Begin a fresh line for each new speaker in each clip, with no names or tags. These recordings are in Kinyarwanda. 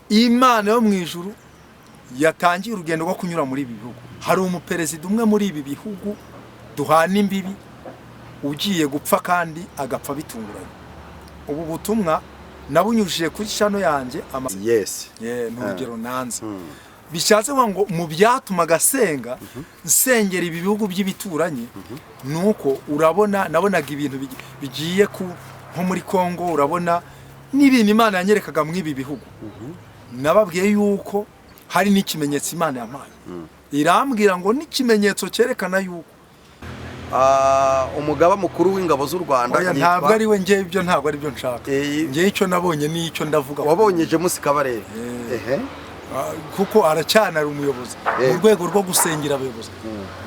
Imana yo mu ijuru yatangiye urugendo rwo kunyura muri ibi bihugu. Hari umuperezida umwe muri ibi bihugu duhana imbibi ugiye gupfa kandi agapfa bitunguranye. Ubu butumwa nabunyujije kuri channel yanjye ni urugero nanze. Bishatse kuvuga ngo mu byatumaga asenga nsengera ibi bihugu by'ibituranyi, ni uko urabona nabonaga ibintu bigiye ku nko muri Kongo, urabona n'ibintu Imana yanyerekaga muri ibi bihugu. Nababwiye yuko hari n'ikimenyetso Imana yampaye, irambwira ngo n'ikimenyetso cyerekana yuko
Umugaba mukuru w'ingabo z'u Rwanda
Oya,
yitwa-
ntabwo ari we. Ngewe ibyo ntabwo ari byo nshaka. Ngewe icyo nabonye n'icyo ndavuga.
Wabonye James Kabarebe? Ehe.
Kuko aracyanari umuyobozi mu rwego rwo gusengera abayobozi.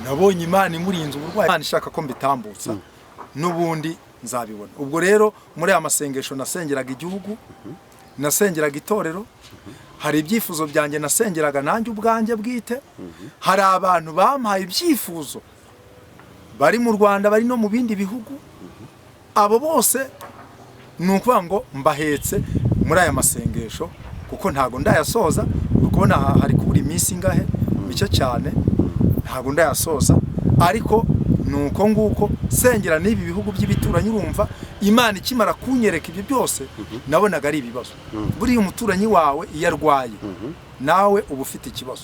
Nabonye Imana imurinze uburwayi, Imana ishaka ko mbitambutsa, n'ubundi nzabibona. Ubwo rero muri aya masengesho nasengeraga igihugu, nasengeraga itorero, hari ibyifuzo byanjye nasengeraga nanjye ubwanjye bwite, hari abantu bampaye ibyifuzo bari mu Rwanda, bari no mu bindi bihugu. Abo bose ni ukuvuga ngo mbahetse muri aya masengesho, kuko ntabwo ndayasoza. Uri kubona hari kubura iminsi ingahe? Mike cyane, ntabwo ndayasoza. Ariko ni uko nguko sengera n'ibi bihugu by'ibituranyi. Urumva, Imana ikimara kunyereka ibyo byose, nabonaga ari ibibazo. Buriya umuturanyi wawe iyo arwaye, nawe uba ufite ikibazo.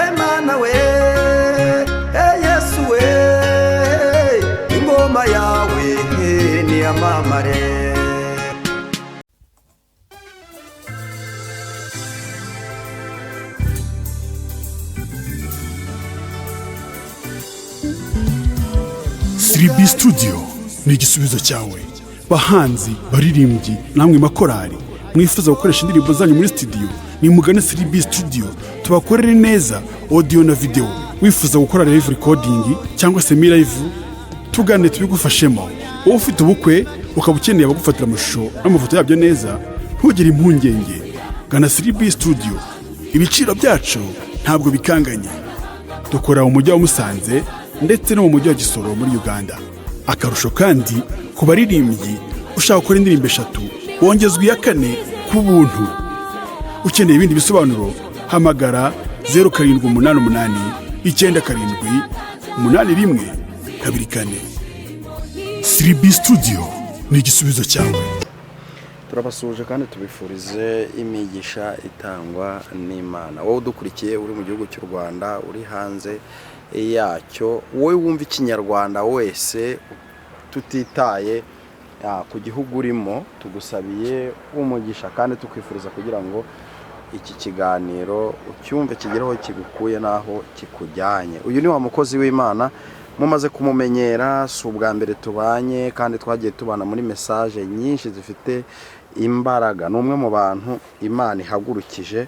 Emana we, e Yesu we, ingoma yawe niyamamare.
3B Studio ni igisubizo cyawe. Bahanzi, baririmbyi, namwe makorari mwifuza gukoresha indirimbo zanyu muri studio, nimugane 3B Studio tubakorere neza audio na video. Wifuza gukora live recording cyangwa semi live, tugane tubigufashemo. Wowe ufite ubukwe ukaba ukeneye abagufatira amashusho n'amafoto yabyo neza, ntugire impungenge, gana 3B Studio. Ibiciro byacu ntabwo bikanganye. Dukora mu mujyi wa Musanze ndetse no mu mujyi wa Gisoro muri Uganda. Akarusho kandi, ku baririmbyi ushaka gukora indirimbo eshatu wongezwa iya kane ku buntu. Ukeneye ibindi bisobanuro, hamagara 0788 97 81 24. 3B Studio ni igisubizo cyawe.
Turabasuhuje kandi tubifurize imigisha itangwa n'Imana. Wowe udukurikiye uri mu gihugu cy'u Rwanda, uri hanze yacyo, wowe wumva Ikinyarwanda wese, tutitaye ku gihugu urimo, tugusabiye umugisha kandi tukwifuriza kugira ngo iki kiganiro ucyumve kigereho kigukuye n'aho kikujyanye. Uyu ni wa mukozi w'Imana mumaze kumumenyera, si ubwa mbere tubanye kandi twagiye tubana muri message nyinshi zifite imbaraga. Ni umwe mu bantu Imana ihagurukije,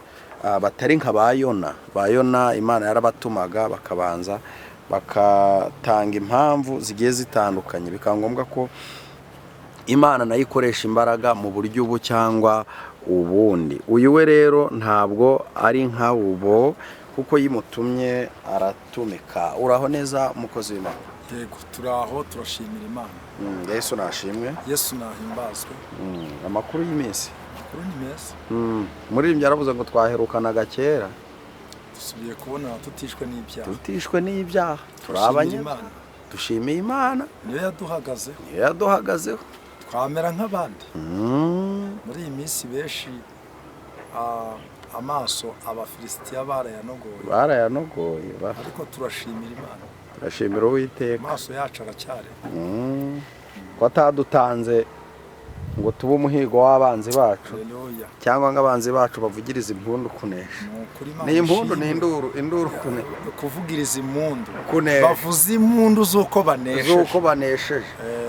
batari nka ba Yona. Ba Yona Imana yarabatumaga bakabanza bakatanga impamvu zigiye zitandukanye, bikaba ngombwa ko Imana nayo ikoresha imbaraga mu buryo ubu cyangwa ubundi. Uyu we rero ntabwo ari nka ubo, kuko yimutumye aratumika. Uraho neza, umukozi w'Imana?
Yego, turaho, turashimira Imana.
Yesu nashimwe.
Yesu nahimbazwe.
Amakuru y'iminsi?
Amakuru ni meza.
Umuririmbyi yaravuze ngo twaherukanaga kera.
Dusubiye kubona tutishwe n'ibyaha.
Tutishwe n'ibyaha, turi
Turashimira
abanya
Imana.
Dushimiye Imana.
Niyo yaduhagazeho.
Niyo yaduhagazeho.
Twamera nk'abandi. Muri iyi minsi benshi amaso Abafilisitiya barayanogoye.
Barayanogoye.
Ariko turashimira Imana.
Turashimira Uwiteka.
Amaso yacu aracyari
Ko atadutanze ngo tube umuhigo w'abanzi bacu,
Haleluya.
cyangwa ngo abanzi bacu bavugirize impundu kunesha.
Ni ukuri, Imana
Ni impundu, ni
ishimwe.
induru, induru kune
Kuvugiriza impundu.
Kunesha.
Bavuze impundu z'uko banesheje.
Z'uko banesheje.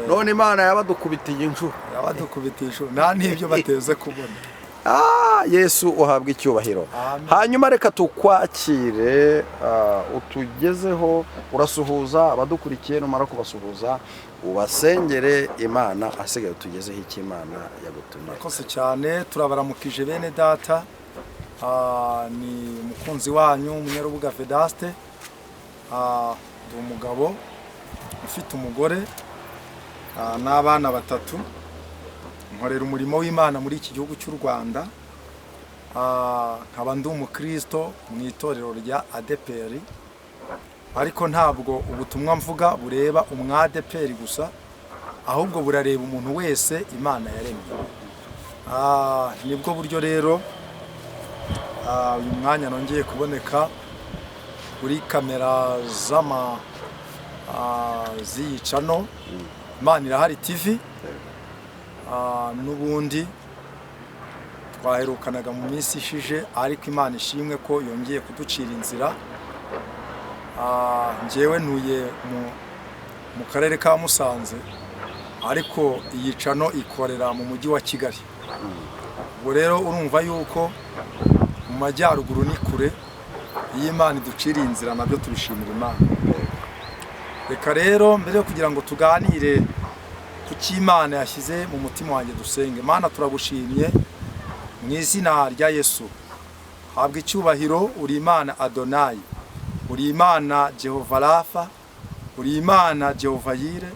None Imana yabadukubitiye inshuro.
Yabadukubitiye inshuro, nta n'ibyo bateze kubona.
Yesu uhabwa icyubahiro.
Amen.
Hanyuma reka tukwakire, utugezeho, urasuhuza abadukurikiye, numara kubasuhuza ubasengere Imana, asigaye utugezeho icyo Imana yagutumye.
Murakoze cyane, turabaramukije bene data. Ni umukunzi wanyu Munyarubuga Vedaste. Ndi umugabo Mfite umugore n'abana batatu. Nkorera umurimo w'Imana muri iki gihugu cy'u Rwanda. Nkaba ndi umukristo mu itorero rya ADEPR, ariko ntabwo ubutumwa mvuga bureba umwadeperi gusa, ahubwo burareba umuntu wese Imana yaremye. Nibwo buryo rero uyu mwanya nongeye kuboneka kuri kamera z'ama z'iyi channel Imana Irahari TV. N'ubundi twaherukanaga mu minsi ishije, ariko Imana ishimwe ko yongeye kuducira inzira. Njyewe ntuye mu karere ka Musanze, ariko iyi channel ikorera mu mujyi wa Kigali. Ubwo rero urumva yuko mu majyaruguru ni kure. Iyo Imana iduciriye inzira, nabyo tubishimira Imana. Reka rero mbere yo kugira ngo tuganire ku cyo Imana yashyize mu mutima wanjye, dusenge. Imana, turagushimye mu izina rya Yesu. Habwa icyubahiro. Uri Imana Adonayi, uri Imana Jehova Rafa, uri Imana Jehova Yire,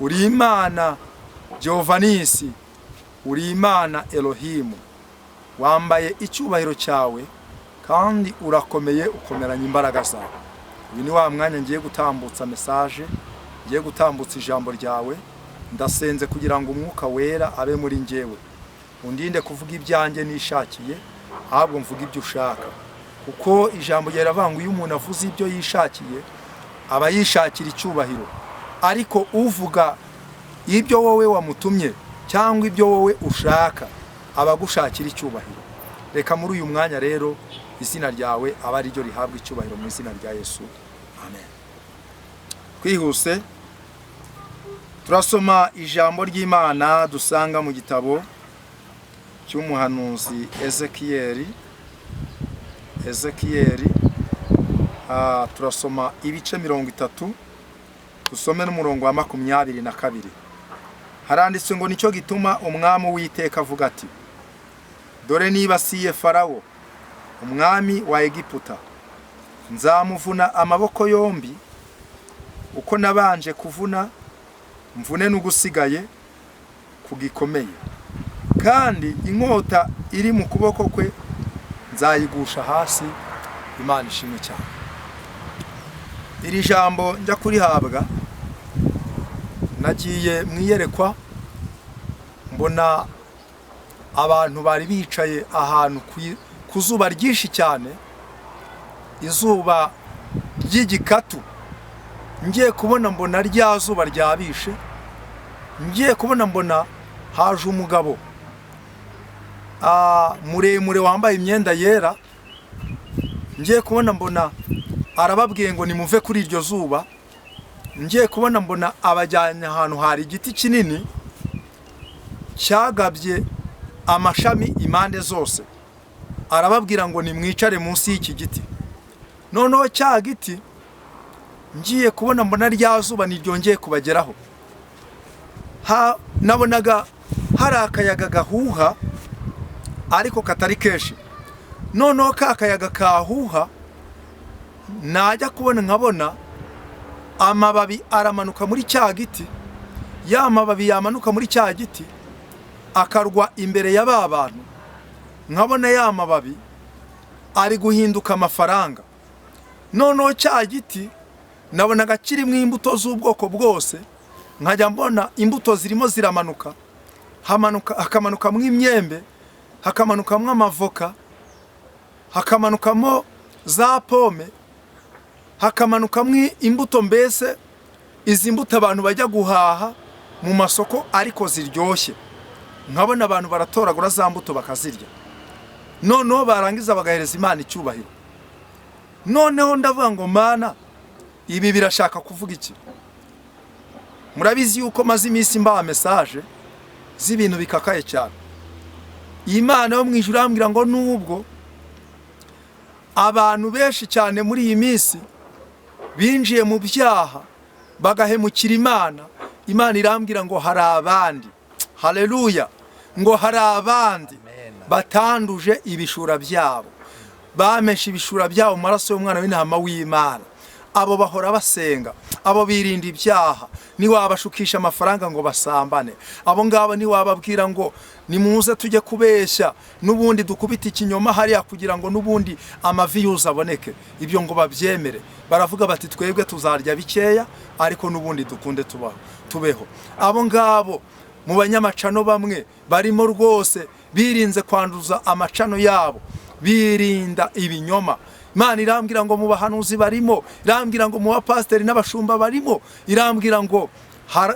uri Imana Jehova Nisi, uri Imana Elohimu. Wambaye icyubahiro cyawe kandi urakomeye, ukomeranya imbaraga zawe. Uyu ni wa mwanya ngiye gutambutsa message, ngiye gutambutsa ijambo ryawe. Ndasenze kugira ngo Umwuka Wera abe muri njyewe, undinde kuvuga ibyanjye nishakiye, ahubwo mvuga ibyo ushaka, kuko ijambo ryawe riravuga ngo iyo umuntu avuze ibyo yishakiye aba yishakira icyubahiro, ariko uvuga ibyo wowe wamutumye cyangwa ibyo wowe ushaka aba agushakira icyubahiro. Reka muri uyu mwanya rero izina ryawe aba ari ryo rihabwa icyubahiro, mu izina rya Yesu, amen. Twihuse, turasoma ijambo ry'Imana dusanga mu gitabo cy'umuhanuzi Ezekiyeli. Ezekiyeli, turasoma ibice 30, dusome n'umurongo wa 22. Haranditswe ngo: "Nicyo gituma Umwami Uwiteka avuga ati: Dore nibasiye Farawo, umwami wa Egiputa. Nzamuvuna amaboko yombi uko nabanje kuvuna, mvune n'ugusigaye ku gikomeye, kandi inkota iri mu kuboko kwe nzayigusha hasi." Imana ishimwe cyane. Iri jambo njya kurihabwa, nagiye mu iyerekwa, mbona abantu bari bicaye ahantu ku zuba ryinshi cyane, izuba ry'igikatu. Ngiye kubona mbona rya zuba ryabishe. Ngiye kubona mbona haje umugabo muremure wambaye imyenda yera. Ngiye kubona mbona arababwiye ngo nimuve kuri iryo zuba. Ngiye kubona mbona abajyanye ahantu hari igiti kinini cyagabye amashami impande zose, arababwira ngo nimwicare munsi y'iki giti. Noneho cya giti, ngiye kubona mbona rya zuba ntiryongeye kubageraho. Nabonaga hari akayaga gahuha ariko katari kenshi. Noneho ka kayaga kahuha, najya kubona nkabona amababi aramanuka muri cya giti. Ya mababi yamanuka muri cya giti akarwa imbere ya ba bantu, nkabona ya mababi ari guhinduka amafaranga. Noneho cya giti nabonaga kirimo imbuto z'ubwoko bwose, nkajya mbona imbuto zirimo ziramanuka, hamanuka, hakamanukamo imyembe, hakamanukamo amavoka, hakamanukamo za pome, hakamanukamo imbuto, mbese izi mbuto abantu bajya guhaha mu masoko ariko ziryoshye. Nkabona abantu baratoragura za mbuto bakazirya, noneho barangiza bagahereza Imana icyubahiro. Noneho ndavuga ngo: "Mana, ibi birashaka kuvuga iki?" Murabizi yuko maze iminsi mbaha message z'ibintu bikakaye cyane. Imana yo mu ijuru irambwira ngo nubwo abantu benshi cyane muri iyi minsi binjiye mu byaha bagahemukira Imana, Imana irambwira ngo hari abandi, haleluya, ngo hari abandi batanduje ibishura byabo, bameshe ibishura byabo mu maraso y'umwana w'intama w'Imana. Abo bahora basenga, abo birinda ibyaha, ntiwabashukisha amafaranga ngo basambane. Abo ngabo ntiwababwira ngo nimuze tujye kubeshya n'ubundi dukubite ikinyoma hariya kugira ngo n'ubundi amavi yuze aboneke, ibyo ngo babyemere. Baravuga bati twebwe tuzarya bikeya ariko n'ubundi dukunde tubaho tubeho. Abo ngabo mu banyamacano bamwe barimo rwose birinze kwanduza amacano yabo, birinda ibinyoma. Imana irambwira ngo mu bahanuzi barimo, irambwira ngo mu bapasiteri n'abashumba barimo, irambwira ngo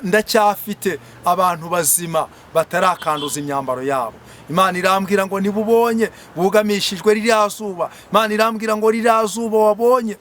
ndacyafite abantu bazima batarakanduza imyambaro yabo. Imana irambwira ngo nibubonye bugamishijwe ririya zuba. Imana irambwira ngo ririya zuba wabonye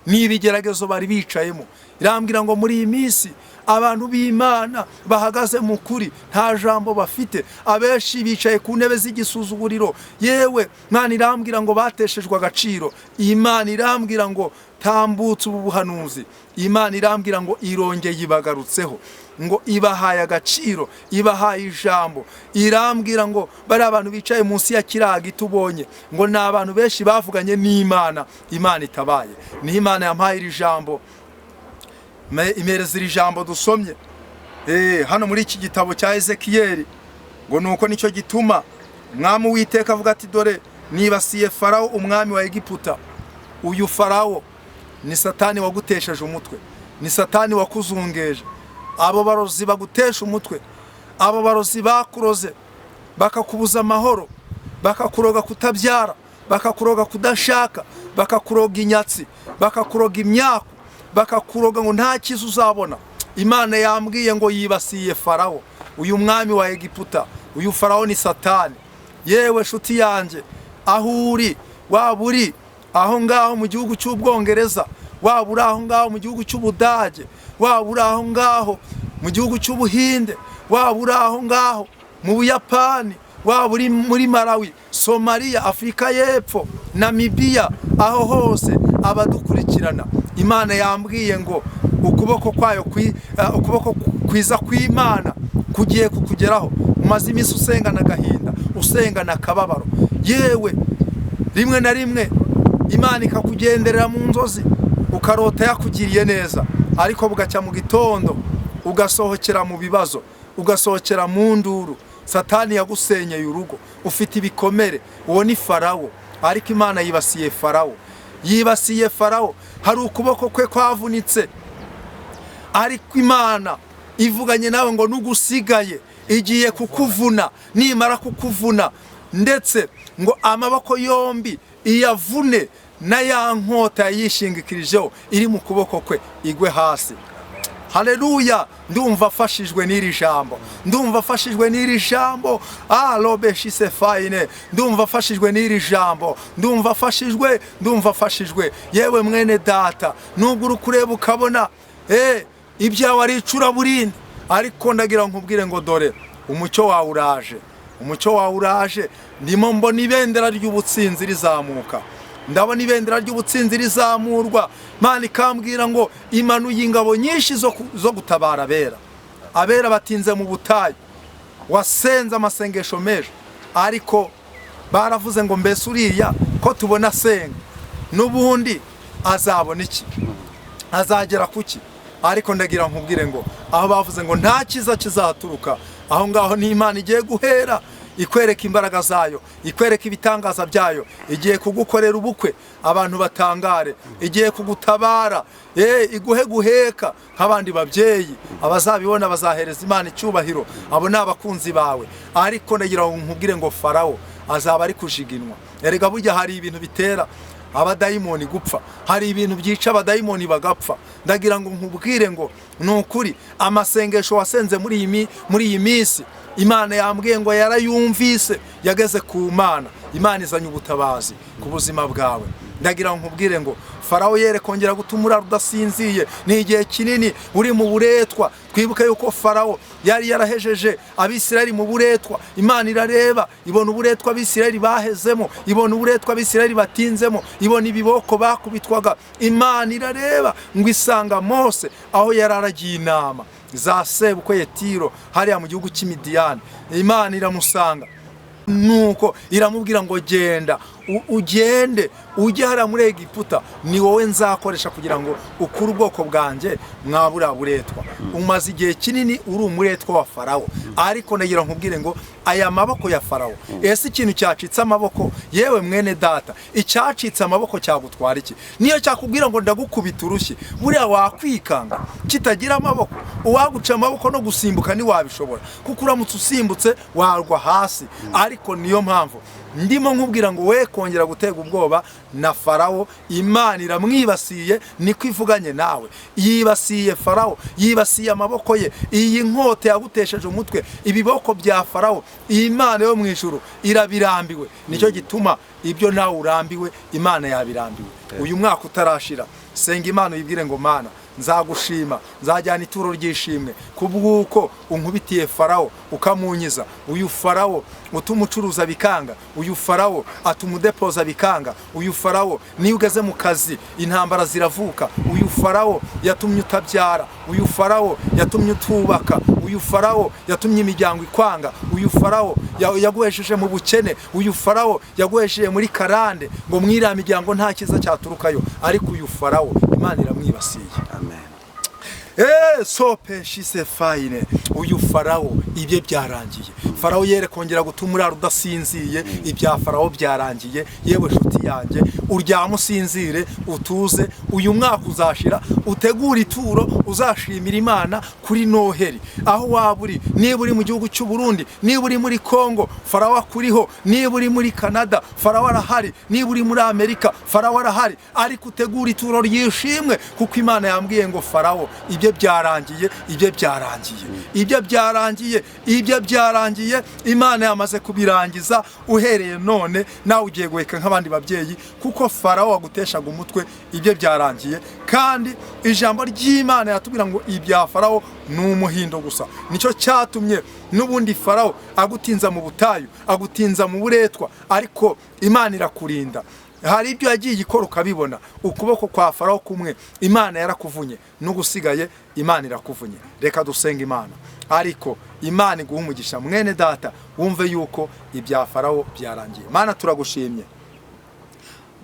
ni ibigeragezo bari bicayemo. Irambwira ngo muri iyi minsi abantu b'Imana bahagaze mu kuri nta jambo bafite, abenshi bicaye ku ntebe z'igisuzuguriro. Yewe, Imana irambwira ngo bateshejwe agaciro. Imana irambwira ngo tambutse ubu buhanuzi. Imana irambwira ngo irongeye ibagarutseho, ngo ibahaye agaciro, ibahaye ijambo. Irambwira ngo bari abantu bicaye munsi ya kiriya giti ubonye, ngo ni abantu benshi bavuganye n'Imana, Imana itabaye. Niho Imana yampaye iri jambo, imereza iri jambo dusomye hano muri iki gitabo cya Ezekiyeli, ngo nuko nicyo gituma umwami Uwiteka avuga ati dore nibasiye Farawo umwami wa Egiputa. Uyu Farawo ni Satani wagutesheje umutwe, ni Satani wakuzungeje. Abo barozi bagutesha umutwe, abo barozi bakuroze bakakubuza amahoro, bakakuroga kutabyara, bakakuroga kudashaka, bakakuroga inyatsi, bakakuroga imyaku, bakakuroga ngo nta cyiza uzabona. Imana yambwiye ngo yibasiye Farawo uyu mwami wa Egiputa. Uyu Farawo ni Satani. Yewe nshuti yanjye, aho uri, waba uri aho ngaho mu gihugu cy'Ubwongereza, waba uri aho ngaho mu gihugu cy'Ubudage, waba uri aho ngaho mu gihugu cy'Ubuhinde, waba uri aho ngaho mu Buyapani, waba uri muri Malawi, Somaliya, Afurika y'Epfo, Namibiya, aho hose abadukurikirana, Imana yambwiye ngo ukuboko kwayo ukuboko kwiza kw'Imana kugiye kukugeraho. Umaze iminsi usengana agahinda, usengana akababaro, yewe rimwe na rimwe Imana ikakugenderera mu nzozi, ukarota yakugiriye neza, ariko bugacya mu gitondo ugasohokera mu bibazo, ugasohokera mu nduru. Satani yagusenyeye urugo, ufite ibikomere. Uwo ni Farawo. Ariko Imana yibasiye Farawo, yibasiye Farawo. Hari ukuboko kwe kwavunitse, ariko Imana ivuganye nawe ngo nugusigaye igiye kukuvuna. Nimara kukuvuna, ndetse ngo amaboko yombi iyavune, na ya nkota yayishingikirijeho iri mu kuboko kwe igwe hasi. Haleluya! Ndumva afashijwe n'iri jambo, ndumva afashijwe n'iri jambo. Alobe fayine, ndumva afashijwe n'iri jambo, ndumva afashijwe, ndumva afashijwe. Yewe mwene data, nubwo uri kureba ukabona ibyawe ari icuraburindi, ariko ndagira nkubwire ngo dore umucyo wawe uraje, umucyo wawe uraje. Ndimo mbona ibendera ry'ubutsinzi rizamuka, ndabona ibendera ry'ubutsinzi rizamurwa. Imana ikambwira ngo imanuye ingabo nyinshi zo gutabara abera. Abera batinze mu butayu, wasenze amasengesho menshi, ariko baravuze ngo mbese uriya ko tubona asenga n'ubundi azabona iki, azagera kuki? Ariko ndagira nkubwire ngo aho bavuze ngo nta cyiza kizaturuka, aho ngaho ni Imana igiye guhera ikwereka imbaraga zayo, ikwereka ibitangaza byayo. Igiye kugukorera ubukwe abantu batangare, igiye kugutabara, iguhe guheka nk'abandi babyeyi. Abazabibona bazahereza Imana icyubahiro, abo ni abakunzi bawe. Ariko ndagira ngo nkubwire ngo Farawo azaba ari kujiginwa. Erega burya hari ibintu bitera abadayimoni gupfa, hari ibintu byica abadayimoni bagapfa. Ndagira ngo nkubwire ngo ni ukuri amasengesho wasenze muri iyi minsi, Imana yambwiye ngo yarayumvise, yageze ku Mana. Imana izanye ubutabazi ku buzima bwawe. Ndagira ngo nkubwire ngo Farawo yere kongera gutuma urara udasinziye. Ni igihe kinini uri mu buretwa. Twibuke yuko Farawo yari yarahejeje Abisirayeli mu buretwa. Imana irareba ibona uburetwa Abisirayeli bahezemo, ibona uburetwa Abisirayeli batinzemo, ibona ibiboko bakubitwaga. Imana irareba ngo isanga Mose aho yari aragiye inama za sebukwe Yetiro hariya mu gihugu cy'Imidiyani. Imana iramusanga, nuko iramubwira ngo genda Ugende ujye hariya muri Egiputa, ni wowe nzakoresha kugira ngo ukure ubwoko bwanjye mwabura buretwa. Umaze igihe kinini uri umuretwa wa Farawo, ariko ndagira nkubwire ngo aya maboko ya Farawo, ese ikintu cyacitse amaboko, yewe mwene data, icyacitse amaboko cyagutwara iki? Niyo cyakubwira ngo ndagukubita urushyi, buriya wakwikanga kitagira amaboko? Uwaguca amaboko no gusimbuka ntiwabishobora, kuko uramutse usimbutse warwa hasi. Ariko niyo mpamvu ndimo nkubwira ngo we kongera gutega ubwoba na Farawo. Imana iramwibasiye, niko ivuganye nawe. Yibasiye Farawo, yibasiye amaboko ye, iyi nkota yagutesheje umutwe, ibiboko bya Farawo, iyi Imana yo mu ijuru irabirambiwe. Nicyo gituma ibyo nawe urambiwe, Imana yabirambiwe. Uyu mwaka utarashira, senga Imana uyibwire ngo: "Mana, nzagushima, nzajyana ituro ry'ishimwe kubw'uko unkubitiye Farawo ukamunyiza. Uyu Farawo utuma ucuruza bikanga, uyu Farawo atuma udepoza bikanga, uyu Farawo niyo ugeze mu kazi intambara ziravuka, uyu Farawo yatumye utabyara, uyu Farawo yatumye utubaka, uyu Farawo yatumye imiryango ikwanga, uyu Farawo yaguhesheje mu bukene, uyu Farawo yaguhesheje muri karande ngo mwiriya miryango nta cyiza cyaturukayo. Ariko uyu Farawo Imana iramwibasiye."
Amen.
Sope shise fayine, uyu Farawo ibye byarangiye. Farawo yere kongera gutuma urara udasinziye. Ibya Farawo byarangiye. Yewe nshuti yanjye, uryame usinzire utuze. Uyu mwaka uzashira utegure ituro uzashimira Imana kuri Noheri. Aho waba uri, niba uri mu gihugu cy'u Burundi, niba uri muri Kongo, Farawo akuriho. Niba uri muri Canada, Farawo arahari. Niba uri muri Amerika, Farawo arahari. Ariko utegure ituro ryishimwe, kuko Imana yambwiye ngo Farawo ibye byarangiye, ibye byarangiye, ibye byarangiye, ibye byarangiye. Imana yamaze kubirangiza. Uhereye none nawe ugiye guheka nk'abandi babyeyi, kuko Farawo waguteshaga umutwe ibye byarangiye. Kandi ijambo ry'Imana yatubwira ngo ibya Farawo ni umuhindo gusa. Nicyo cyatumye n'ubundi Farawo agutinza mu butayu, agutinza mu buretwa, ariko Imana irakurinda. Hari ibyo yagiye ikora ukabibona. Ukuboko kwa Farawo kumwe Imana yarakuvunye, n'ugusigaye Imana irakuvunye. Reka dusenga Imana. Ariko Imana iguha umugisha, mwene data, wumve yuko ibya Farawo byarangiye. Mana, turagushimye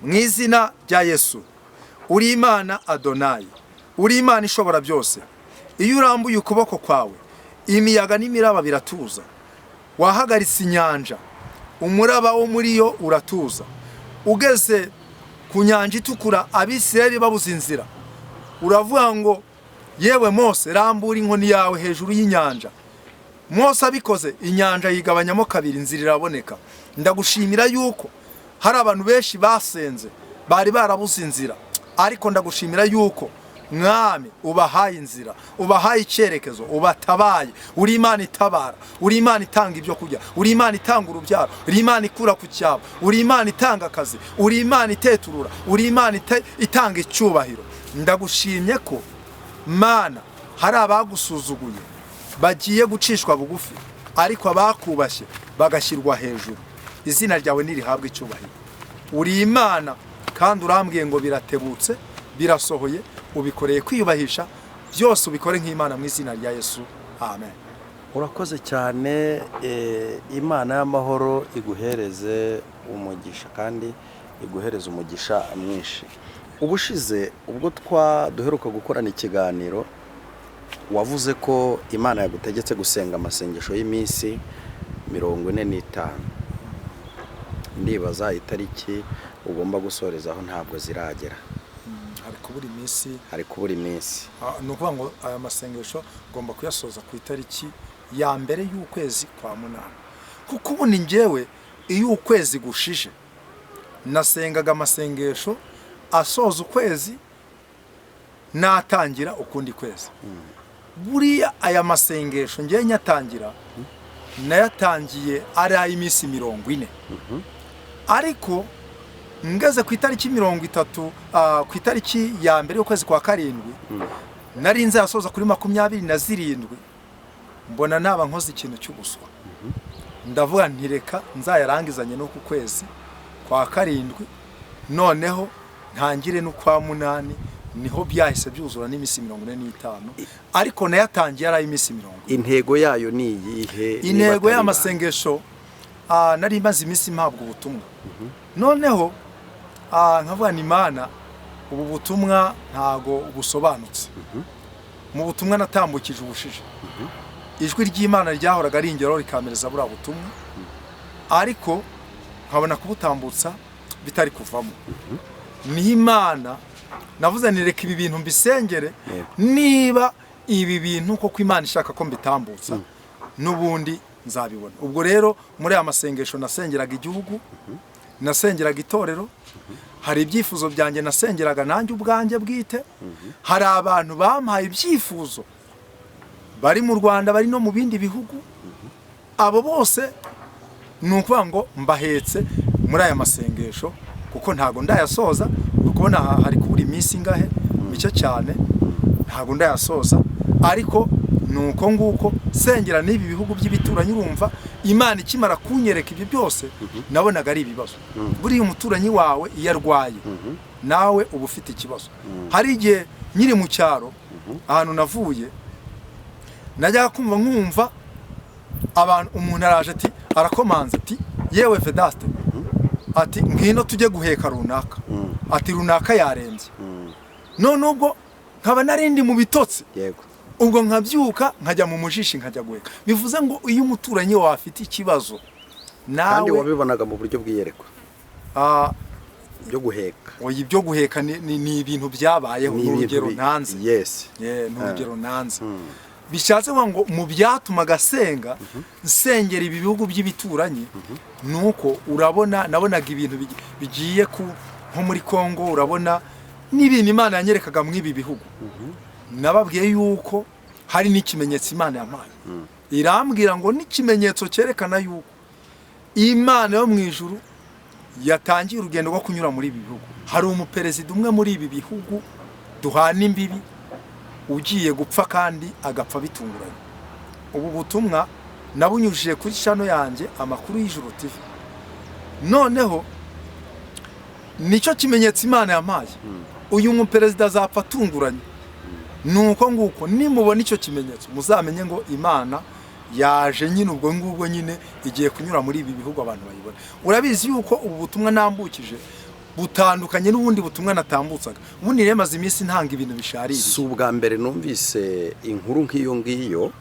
mu izina rya Yesu. Uri Imana Adonayi, uri Imana ishobora byose. Iyo urambuye ukuboko kwawe, imiyaga n'imiraba biratuza. Wahagaritse inyanja, umuraba wo muri yo uratuza. Ugeze ku Nyanja Itukura, Abisirayeli babuze inzira, uravuga ngo: "Yewe Mose, rambura inkoni yawe hejuru y'inyanja." Mose abikoze, inyanja yigabanyamo kabiri, inzira iraboneka. Ndagushimira yuko hari abantu benshi basenze bari barabuze inzira, ariko ndagushimira yuko, Mwami, ubahaye inzira, ubahaye icyerekezo, ubatabaye. Uri Imana itabara, uri Imana itanga ibyo kurya, uri Imana itanga urubyaro, uri Imana ikura ku cyabo, uri Imana itanga akazi, uri Imana iteturura, uri Imana itanga icyubahiro. Ndagushimye ko, Mana, hari abagusuzuguye bagiye gucishwa bugufi, ariko abakubashye bagashyirwa hejuru. Izina ryawe nirihabwe icyubahiro. Uri Imana, kandi urambwiye ngo biratebutse, birasohoye, ubikoreye kwiyubahisha. Byose ubikore nk'Imana, mu izina rya Yesu, amen.
Urakoze cyane. Imana y'amahoro iguhereze umugisha kandi iguhereze umugisha mwinshi. Ubushize ubwo twa duheruka gukorana ikiganiro, wavuze ko Imana yagutegetse gusenga amasengesho y'iminsi 45. Ndibaza itariki ugomba gusorezaho, ntabwo ziragera.
Hari kubura iminsi.
Hari kubura iminsi.
Ni ukuvuga ngo aya masengesho ngomba kuyasoza ku itariki ya 1 y'ukwezi kwa 8, kuko ubundi njyewe iyo ukwezi gushije nasengaga amasengesho asoza ukwezi natangira ukundi kwezi. Buriya aya masengesho ngewe nyatangira, nayatangiye ari ay'iminsi 40, ariko ngeze ku itariki 30, ku itariki ya 1 y'ukwezi kwa 7, nari nzayasoza kuri 27, mbona naba nkoze ikintu cy'ubuswa. Ndavuga nti: "Reka nzayarangizanye n'uku kwezi kwa 7, noneho ntangire n'ukwa 8." Niho byahise byuzura n'iminsi 45, ariko nayatangiye ari ay'iminsi 40.
Intego yayo ni iyihe, niba
Intego
atari
y'amasengesho Nari maze iminsi mpabwa ubutumwa, noneho nkavuga ni Imana, ubu butumwa ntago busobanutse. Mu butumwa natambukije ubushije, ijwi ry'Imana ryahoraga ringeraho rikamereza buriya butumwa, ariko nkabona kubutambutsa bitari kuvamo. Niho Imana navuze ni reka ibi bintu mbisengere, niba ibi bintu koko Imana ishaka ko mbitambutsa, n'ubundi nzabibona. Ubwo rero muri aya masengesho nasengeraga igihugu, nasengeraga itorero, hari ibyifuzo byanjye nasengeraga nanjye ubwanjye bwite, hari abantu bampaye ibyifuzo bari mu Rwanda, bari no mu bindi bihugu. Abo bose ni ukuvuga ngo mbahetse muri aya masengesho, kuko ntago ndayasoza. Uri kubona hari kubura iminsi ingahe, mike cyane, ntago ndayasoza. Ariko ni uko nguko sengera n'ibi bihugu by'ibituranyi. Urumva, Imana ikimara kunyereka ibyo byose, nabonaga ari ibibazo. Buriya umuturanyi wawe iyo arwaye, nawe uba ufite ikibazo. Hari igihe nkiri mu cyaro, ahantu navuye, najyaga kumva nkumva abantu, umuntu araje ati, arakomanze ati: "Yewe Vedaste," ati, "ngwino tujye guheka runaka," ati, "runaka yarembye." None ubwo nkaba narindi mu bitotsi, ubwo nkabyuka nkajya mu mujishi nkajya guheka. Bivuze ngo iyo umuturanyi wawe afite ikibazo,
Kandi
nawe
wabibonaga mu buryo bw'iyerekwa byo guheka?
Oya, ibyo guheka ni ibintu byabayeho.
Ni
Ni
ibintu
urugero ntanze. Yeah, ni urugero ntanze. Bishatse kuvuga ngo mu byatumaga asenga, nsengera ibi bihugu by'ibituranyi, ni uko urabona nabonaga ibintu bigiye ku nko muri Kongo, urabona n'ibintu Imana yanyerekaga muri ibi bihugu. Nababwiye yuko hari n'ikimenyetso Imana yampaye, irambwira ngo n'ikimenyetso cyerekana yuko Imana yo mu ijuru yatangiye urugendo rwo kunyura muri ibi bihugu, hari umuperezida umwe muri ibi bihugu duhana imbibi ugiye gupfa, kandi agapfa bitunguranye. Ubu butumwa nabunyujije kuri channel yanjye, Amakuru y'Ijuru TV. Noneho nicyo kimenyetso Imana yampaye: uyu muperezida azapfa atunguranye. Ni uko nguko, nimubona icyo kimenyetso muzamenye ngo Imana yaje nyine. Ubwo ngubwo nyine igiye kunyura muri ibi bihugu, abantu bayibona. Urabizi yuko ubu butumwa nambukije butandukanye n'ubundi butumwa natambutsaga. Ubundi rero maze iminsi ntanga ibintu bishaririye.
Si ubwa mbere numvise inkuru nk'iyo ngiyo,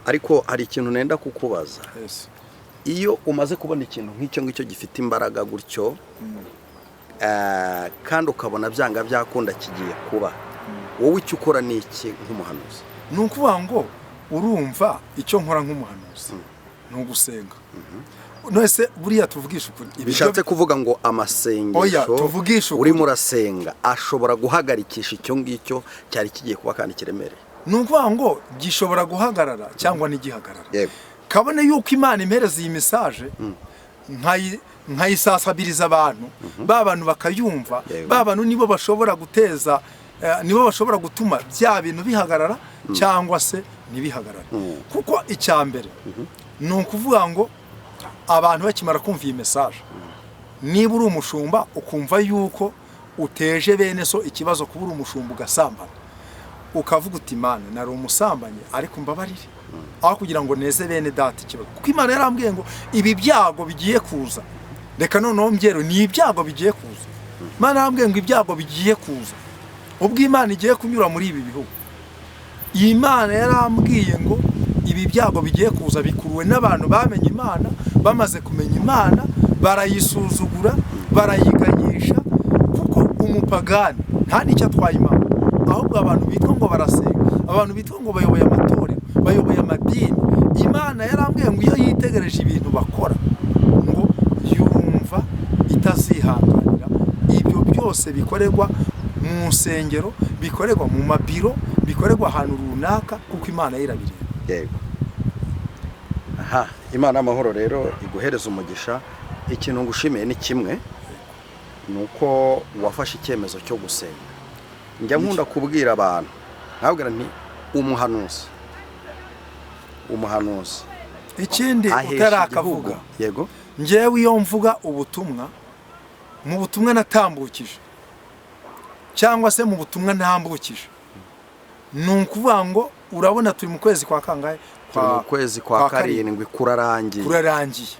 ariko hari ikintu nenda kukubaza.
Yes.
Iyo umaze kubona ikintu nk'icyo ngicyo gifite imbaraga gutyo, kandi ukabona byanga byakunda kigiye kuba, wowe icyo ukora ni iki nk'umuhanuzi?
Ni ukuvuga ngo urumva, icyo nkora nk'umuhanuzi ni ugusenga. None buriya tuvugisha ukuri, ibiryo
Bishatse kuvuga ngo
Oya,
amasengesho
tuvugishe ukuri.
urimo urasenga ashobora guhagarikisha icyo ngicyo cyari kigiye kuba kandi kiremereye?
Ni ukuvuga ngo gishobora guhagarara cyangwa ntigihagarara. Kabone yuko Imana impereza iyi message, nkayisasabiriza abantu, ba bantu bakayumva, ba bantu nibo bashobora guteza, nibo bashobora gutuma bya bintu bihagarara cyangwa se ntibihagarare. Kuko icya mbere ni ukuvuga ngo abantu bakimara kumva iyi message, niba uri umushumba ukumva yuko uteje bene so ikibazo kuba uri umushumba ugasambana, ukavuga uti: "Imana, nari umusambanyi, ariko mbabarire," aho kugira ngo neze bene data ikibazo. Kuko Imana yarambwiye ngo ibi byago bigiye kuza, reka noneho mbyero, ni ibyago bigiye kuza. Imana yarambwiye ngo ibyago bigiye kuza ubwo Imana igiye kunyura muri ibi bihugu. Iyi Mana yarambwiye ngo ibi byago bigiye kuza bikuruwe n'abantu bamenye Imana, bamaze kumenya Imana barayisuzugura, barayiganyisha, kuko umupagani nta n'icyo atwaye Imana. Ahubwo abantu bitwa ngo barasenga, abantu bitwa ngo bayoboye amatorero, bayoboye amadini, Imana yarambwiye ngo iyo yitegereje ibintu bakora, ngo yumva itazihanganira ibyo byose bikorerwa mu nsengero, bikorerwa mu mabiro, bikorerwa ahantu runaka, kuko Imana yo irabireba.
Yego. Aha, Imana y'amahoro rero iguhereza umugisha. Ikintu ngushimiye ni kimwe, ni uko wafashe icyemezo cyo gusenga. Njya nkunda kubwira abantu, nkabwira nti umuhanuzi
Ikindi
ahesha
utarakavuga,
igihugu. Yego.
Njyewe iyo mvuga ubutumwa, mu butumwa natambukije cyangwa se mu butumwa ntambukije, ni ukuvuga ngo urabona turi mu kwezi kwa kangahe?
Turi mu kwezi kwa karindwi kurarangiye.
Kurarangiye.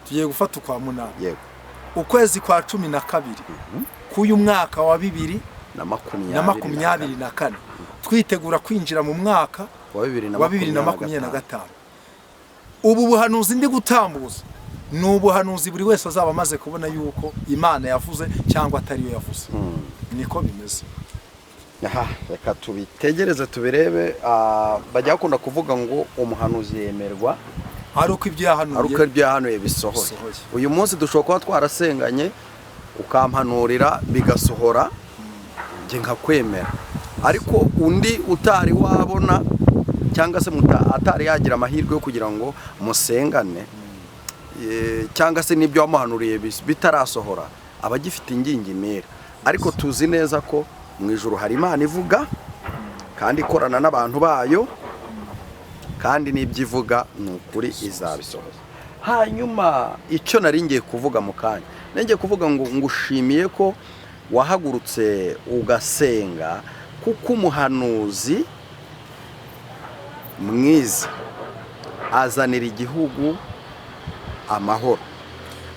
Tugiye gufata ukwa munani.
Yego.
Ukwezi kwa 12 k'uyu mwaka wa bibiri
na
na 24, twitegura kwinjira mu mwaka
wa bibiri
wa 2025. Ubu buhanuzi ndi gutambuza ni ubuhanuzi buri wese azaba amaze kubona yuko Imana yavuze cyangwa atariyo yavuze. Niko bimeze.
Aha, reka tubitegereze tubirebe. Bajya bakunda kuvuga ngo umuhanuzi yemerwa
ari uko ibyo yahanuye,
ari uko ibyo yahanuye bisohoye. Uyu munsi dushobora kuba twarasenganye ukampanurira bigasohora, njye nkakwemera, ariko undi utari wabona cyangwa se atari yagira amahirwe yo kugira ngo musengane, cyangwa se n'ibyo wamuhanuriye bitarasohora, aba agifite ingingimira. Ariko tuzi neza ko mu ijuru hari Imana ivuga kandi ikorana n'abantu bayo, kandi n'ibyo ivuga ni ukuri izabisohoza. Hanyuma icyo nari ngiye kuvuga mu kanya, nari ngiye kuvuga ngo ngushimiye ko wahagurutse ugasenga, kuko umuhanuzi mwiza azanira igihugu amahoro.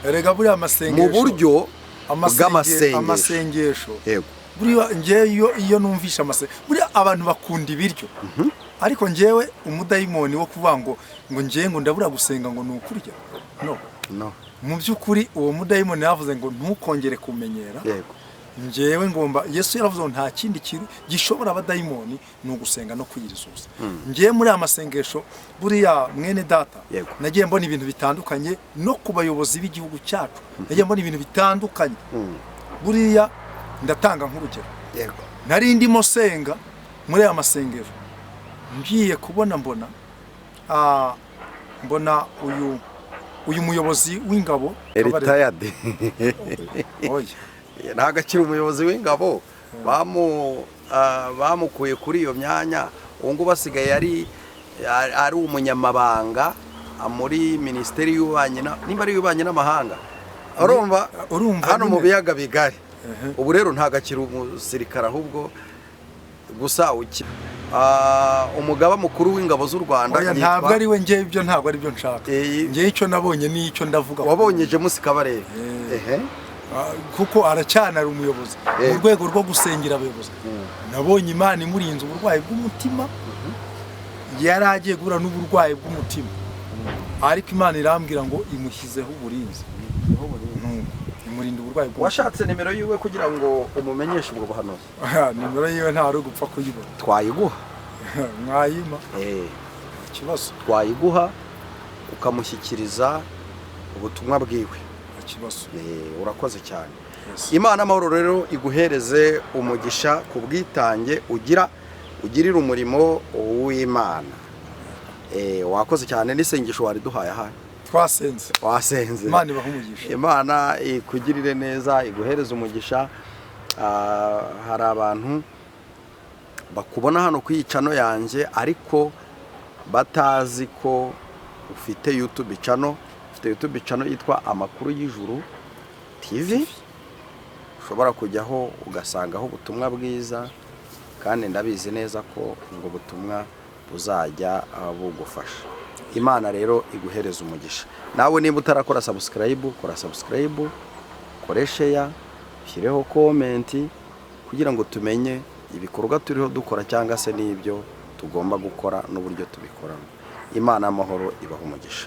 Erega buriya amasengesho,
mu buryo bw'amasengesho.
Amasengesho.
Yego.
Buriya njyewe iyo numvishe amasengesho, buriya abantu bakunda ibiryo, ariko njyewe umudayimoni wo kuvuga ngo njyewe ngo ndabura gusenga ngo ni ukurya, no.
No.
Mu by'ukuri uwo mudayimoni yavuze ngo ntukongere kumenyera. Njyewe ngomba, Yesu yaravuze ngo nta kindi kintu gishobora abadayimoni ni ugusenga no kwiyiriza ubusa. Njyewe muri aya masengesho, buriya mwene data, nagiye mbona ibintu bitandukanye no ku bayobozi b'igihugu cyacu, nagiye mbona ibintu bitandukanye. Buriya ndatanga nk'urugero. Nari ndimo senga muri aya masengesho, ngiye kubona mbona mbona uyu muyobozi w'ingabo
Retired.
Oya.
Ntabwo akiri umuyobozi w'ingabo, bamukuye kuri iyo myanya. Ubu ngubu asigaye ari umunyamabanga muri minisiteri y'ububanyi, nimba ari y'ububanyi n'amahanga, urumva?
Urumva
hano mu
nyine.
Biyaga bigari. Ubu rero ntabwo akiri umusirikare, ahubwo gusa umugaba mukuru w'ingabo z'u Rwanda
Oya,
yitwa-
ntabwo ari we. Njyewe ibyo ntabwo ari byo nshaka. Njyewe icyo nabonye n'icyo ndavuga.
Wabonye James Kabarebe? Ehe.
Kuko aracyanari umuyobozi. Mu rwego rwo gusengera abayobozi, nabonye Imana imurinze uburwayi bw'umutima. Yari agiye guhura n'uburwayi bw'umutima, ariko Imana irambwira ngo imushyizeho uburinzi. Nuko imurinda uburwayi bw'umutima.
Washatse nimero yiwe kugira ngo umumenyeshe ubwo buhanuzi?
Nimero yiwe ntari ugupfa kuyibona.
Twayiguha.
Mwayima, ikibazo.
Twayiguha ukamushyikiriza ubutumwa bwiwe.
Ikibazo.
Urakoze cyane.
Yes.
Imana amahoro rero iguhereze umugisha ku bwitange ugira ugirira umurimo w'Imana. Wakoze cyane n'isengesho wariduhaye ahari.
Twasenze.
Wasenze.
Imana ibahe umugisha.
Imana ikugirire neza, iguhereze umugisha. Hari abantu bakubona hano ku channel yanjye ariko batazi ko ufite YouTube channel. Ufite YouTube channel yitwa Amakuru y'Ijuru TV, ushobora kujyaho ugasangaho ubutumwa bwiza, kandi ndabizi neza ko ubwo butumwa buzajya bugufasha. Imana rero iguhereza umugisha. Nawe niba utarakora subscribe, kora subscribe, kore share, ushyireho comment kugira ngo tumenye ibikorwa turiho dukora cyangwa se n'ibyo tugomba gukora n'uburyo tubikoramo. Imana y'amahoro ibaha umugisha.